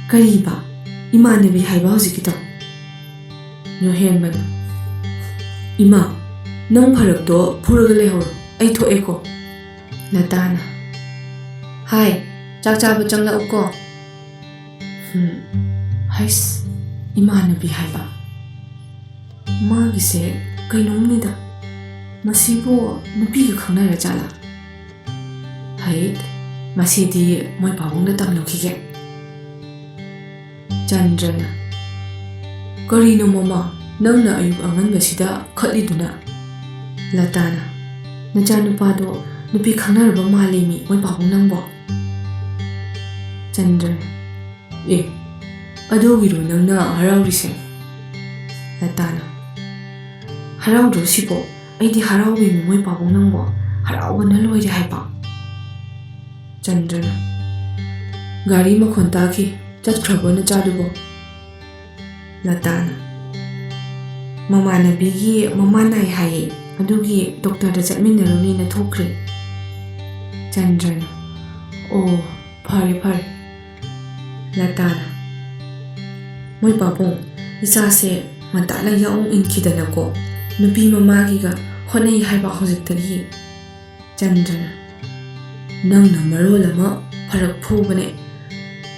ꯀꯔꯤꯕ? ꯏꯃꯥꯟꯅꯕꯤ ꯍꯥꯏꯕ ꯍꯧꯖꯤꯛꯀꯤꯗꯣ? ꯌꯣꯍꯦꯟꯕꯅ, ꯏꯃꯥ, ꯅꯪ ꯐꯔꯛꯇꯣ ꯐꯨꯔꯒ ꯂꯩꯍꯧꯔꯣ, ꯑꯩ ꯊꯣꯛꯑꯦꯀꯣ꯫ ꯂꯇꯥꯅ, ꯍꯥꯏ, ꯆꯥꯛ ꯆꯥꯕ ꯆꯪꯂꯛꯎꯀꯣ꯫ ꯍꯝ, ꯍꯩꯁ, ꯏꯃꯥꯟꯅꯕꯤ ꯍꯥꯏꯕ꯫ ꯃꯥꯒꯤꯁꯦ ꯀꯩꯅꯣꯝꯅꯤꯗ꯫ ꯃꯁꯤꯕꯨ ꯅꯨꯄꯤꯒ ꯈꯪꯅꯔ ꯖꯥꯠꯂꯥ? ꯍꯩꯠ, ꯃꯁꯤꯗꯤ ꯃꯣꯏ ꯄꯥꯕꯨꯡꯗ ꯇꯝꯂꯨꯈꯤꯒꯦ꯫ ꯆꯟꯗ꯭ꯔꯅ, "ꯀꯔꯤꯅꯣ ꯃꯃꯥ, ꯅꯪꯅ ꯑꯌꯨꯛ ꯑꯉꯟꯕꯁꯤꯗ ꯈꯠꯂꯤꯗꯨꯅ?" ꯂꯇꯥꯅ, "ꯅꯆꯥꯅꯨꯄꯥꯗꯣ ꯅꯨꯄꯤ ꯈꯪꯅꯔꯕ ꯃꯥꯜꯂꯦꯃꯤ, ꯃꯣꯏ ꯄꯥꯕꯨꯡ ꯅꯪꯕꯣ?" ꯆꯟꯗ꯭ꯔꯅ, "ꯑꯦ, ꯑꯗꯨꯒꯤꯔꯣ ꯅꯪꯅ ꯍꯔꯥꯎꯔꯤꯁꯦ?" ꯂꯇꯥꯅ, "ꯍꯔꯥꯎꯗ꯭ꯔꯣ ꯁꯤꯕꯣ? ꯑꯩꯗꯤ ꯍꯔꯥꯎꯕꯤꯃꯤ, ꯃꯣꯏ ꯄꯥꯕꯨꯡ ꯅꯪꯕꯣ, ꯍꯔꯥꯎꯕꯅ ꯂꯣꯏꯔꯦ ꯍꯥꯏꯕ꯫" ꯆꯟꯗ꯭ꯔꯅ, "ꯒꯥꯔꯤ ꯃꯈꯣꯟ ꯇꯥꯈꯤ, ꯆꯠꯈ꯭ꯔꯕꯣ ꯅꯆꯥꯗꯨꯕꯣ?" ꯂꯇꯥꯅ, "ꯃꯃꯥꯟꯅꯕꯤꯒꯤ ꯃꯃꯥ ꯅꯥꯏ ꯍꯥꯏꯌꯦ, ꯑꯗꯨꯒꯤ ꯗꯣꯛꯇꯔꯗ ꯆꯠꯃꯤꯟꯅꯔꯨꯅꯦꯅ ꯊꯣꯛꯈ꯭ꯔꯦ꯫" ꯆꯟꯗ꯭ꯔꯅ, "ꯑꯣ, ꯐꯔꯦ ꯐꯔꯦ꯫" ꯂꯇꯥꯅ, "ꯃꯣꯏ ꯄꯥꯕꯨꯡ, ꯏꯆꯥꯁꯦ ꯉꯟꯇꯥꯅ ꯌꯥꯎ ꯏꯟꯈꯤꯗꯅꯀꯣ, ꯅꯨꯄꯤ ꯃꯃꯥꯒꯤꯒ ꯍꯣꯠꯅꯩ ꯍꯥꯏꯕ ꯍꯧꯖꯤꯛꯇꯒꯤ꯫" ꯆꯟꯗ꯭ꯔꯅ, "ꯅꯪꯅ ꯃꯔꯣꯜ ꯑꯃ ꯐꯔꯛ ꯐꯨꯕꯅꯦ꯫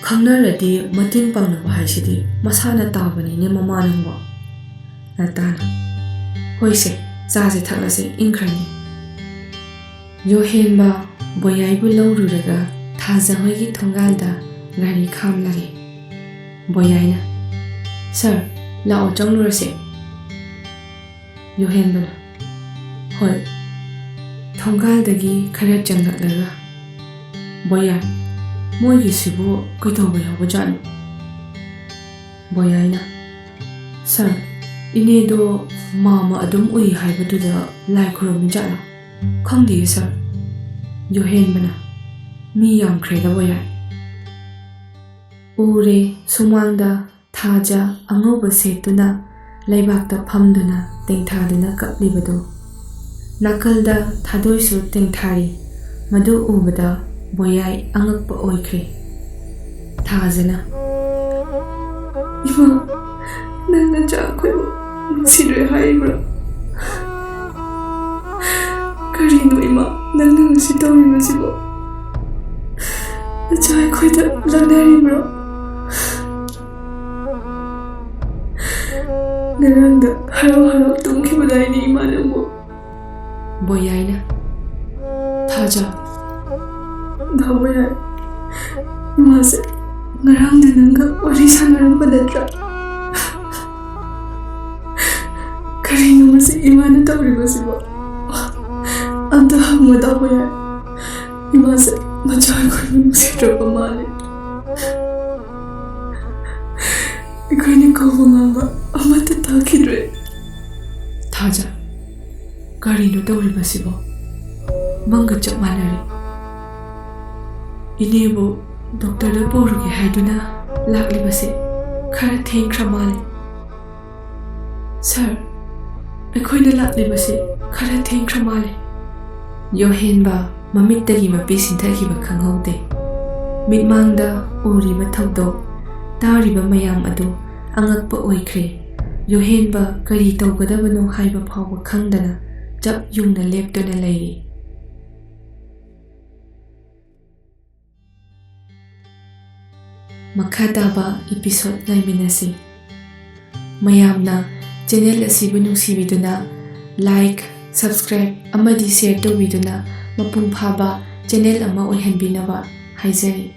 ꯈꯪꯅꯔꯗꯤ ꯃꯇꯦꯡ ꯄꯥꯡꯅꯕ ꯍꯥꯏꯁꯤꯗꯤ ꯃꯁꯥꯅ ꯇꯥꯕꯅꯤꯅꯦ ꯃꯃꯥ ꯅꯪꯕꯣ꯫" ꯂꯇꯥꯅ, "ꯍꯣꯏꯁꯦ, ꯆꯥꯁꯦ ꯊꯛꯂꯁꯦ, ꯏꯪꯈ꯭ꯔꯅꯤ꯫" ꯌꯣꯍꯦꯟꯕ ꯕꯣꯌꯥꯏꯕꯨ ꯂꯧꯔꯨꯔꯒ ꯊꯥꯖ ꯍꯣꯏꯒꯤ ꯊꯣꯡꯒꯥꯜꯗ ꯒꯥꯔꯤ ꯈꯥꯝꯂꯔꯦ꯫ ꯕꯣꯌꯥꯏꯅ, "ꯁꯥꯔ, ꯂꯥꯛꯑꯣ ꯆꯪꯂꯨꯔꯁꯦ꯫" ꯌꯣꯍꯦꯟꯕꯅ, "ꯍꯣꯏ꯫" ꯊꯣꯡꯒꯥꯜꯗꯒꯤ ꯈꯔ ꯆꯪꯂꯛꯂꯒ, "ꯕꯣꯌꯥꯏ, ꯃꯣꯏꯒꯤꯁꯤꯕꯨ ꯀꯩꯗꯧꯕ ꯌꯥꯎꯕꯖꯥꯠꯅꯣ?" ꯕꯣꯌꯥꯏꯅ, "ꯁꯥꯔ, ꯏꯅꯦꯗꯣ ꯃꯥꯝꯃ ꯑꯗꯨꯝ ꯎꯏ ꯍꯥꯏꯕꯗꯨꯗ ꯂꯥꯏ ꯈꯨꯔꯨꯝꯃꯤꯖꯥꯠꯂꯥ? ꯈꯪꯗꯦꯌꯦ ꯁꯥꯔ꯫" ꯌꯣꯍꯦꯟꯕꯅ, "ꯃꯤ ꯌꯥꯝꯈ꯭ꯔꯦꯗ ꯕꯣꯌꯥꯏ꯫" ꯎꯔꯦ, ꯁꯨꯃꯥꯡꯗ ꯊꯥꯖ ꯑꯉꯧꯕ ꯁꯦꯠꯇꯨꯅ ꯂꯩꯕꯥꯛꯇ ꯐꯝꯗꯨꯅ ꯇꯦꯡꯊꯥꯗꯨꯅ ꯀꯞꯂꯤꯕꯗꯨ꯫ ꯅꯥꯀꯜꯗ ꯊꯥꯗꯣꯏꯁꯨ ꯇꯦꯡꯊꯥꯔꯤ꯫ ꯃꯗꯨ ꯎꯕꯗ ꯕꯣꯌꯥꯏ ꯑꯉꯛꯄ ꯑꯣꯏꯈ꯭ꯔꯦ꯫ ꯊꯥꯖꯅ, "ꯏꯃꯥ, ꯅꯪ ꯅꯆꯥ ꯑꯩꯈꯣꯏꯕꯨ ꯅꯨꯡꯁꯤꯔꯣꯏ ꯍꯥꯏꯔꯤꯕ꯭ꯔꯥ? ꯀꯔꯤꯅꯣ ꯏꯃꯥ, ꯅꯪꯅ ꯉꯁꯤ ꯇꯧꯔꯤꯕꯁꯤꯕꯣ? ꯅꯆꯥ ꯑꯩꯈꯣꯏꯗ ꯂꯛꯅꯔꯤꯕ꯭ꯔꯣ? ꯉꯔꯥꯡꯗ ꯍꯔꯥꯎ ꯍꯔꯥꯎ ꯇꯨꯝꯈꯤꯕꯗꯥꯏꯅꯦ ꯏꯃꯥ ꯅꯪꯕꯨ?" ꯕꯣꯌꯥꯏꯅ, "ꯊꯥꯖ, ꯗꯥ ꯕꯣꯌꯥꯏ, ꯏꯃꯥꯁꯦ ꯉꯔꯥꯡꯅ ꯅꯪꯒ ꯋꯥꯔꯤ ꯁꯥꯟꯅꯔꯝꯕ ꯅꯠꯇ꯭ꯔꯥ? ꯀꯔꯤꯅꯣ ꯃꯁꯤ ꯏꯃꯥꯅ ꯇꯧꯔꯤꯕꯁꯤꯕꯣ? ꯑꯝꯇ ꯍꯪꯉꯨ ꯇꯥꯕ ꯌꯥꯏ꯫ ꯏꯃꯥꯁꯦ ꯃꯆꯥ ꯑꯩꯈꯣꯏꯕꯨ ꯅꯨꯡꯁꯤꯗ꯭ꯔꯕ ꯃꯥꯜꯂꯦ꯫ ꯑꯩꯈꯣꯏꯅ ꯀꯧꯕ ꯉꯥꯡꯕ ꯑꯃꯠꯇ ꯇꯥꯈꯤꯗ꯭ꯔꯦ꯫ ꯊꯥꯖ, ꯀꯔꯤꯅꯣ ꯇꯧꯔꯤꯕꯁꯤꯕꯣ? ꯃꯪꯒ ꯆꯞ ꯃꯥꯟꯅꯔꯦ꯫ ꯏꯅꯦꯕꯨ ꯗꯣꯛꯇꯔꯗ ꯄꯨꯔꯨꯒꯦ ꯍꯥꯏꯗꯨꯅ ꯂꯥꯛꯂꯤꯕꯁꯦ ꯈꯔ ꯊꯦꯡꯈ꯭ꯔ ꯃꯥꯜꯂꯦ꯫ ꯁꯥꯔ, ꯑꯩꯈꯣꯏꯅ ꯂꯥꯛꯂꯤꯕꯁꯦ ꯈꯔ ꯊꯦꯡꯈ꯭ꯔ ꯃꯥꯜꯂꯦ꯫ ꯌꯣꯍꯦꯟꯕ ꯃꯃꯤꯠꯇꯒꯤ ꯃꯄꯤ ꯁꯤꯟꯊꯈꯤꯕ ꯈꯪꯍꯧꯗꯦ꯫ ꯃꯤꯠꯃꯥꯡꯗ ꯎꯔꯤꯕ ꯊꯧꯗꯣꯛ, ꯇꯥꯔꯤꯕ ꯃꯌꯥꯝ ꯑꯗꯨ ꯑꯉꯛꯄ ꯑꯣꯏꯈ꯭ꯔꯦ꯫ ꯌꯣꯍꯦꯟꯕ ꯀꯔꯤ ꯇꯧꯒꯗꯕꯅꯣ ꯍꯥꯏꯕ ꯐꯥꯎꯕ ꯈꯪꯗꯅ ꯆꯞ ꯌꯨꯡꯅ ꯂꯦꯞꯇꯨꯅ ꯂꯩꯔꯤ꯫ ꯃꯈꯥ ꯇꯥꯕ episode ꯉꯥꯏꯃꯤꯟꯅꯁꯤ꯫ ꯃꯌꯥꯝꯅ channel ꯑꯁꯤꯕꯨ ꯅꯨꯡꯁꯤꯕꯤꯗꯨꯅ like, subscribe ꯑꯃꯗꯤ share ꯇꯧꯕꯤꯗꯨꯅ ꯃꯄꯨꯡ ꯐꯥꯕ channel ꯑꯃ ꯑꯣꯏꯍꯟꯕꯤꯅꯕ ꯍꯥꯏꯖꯔꯤ꯫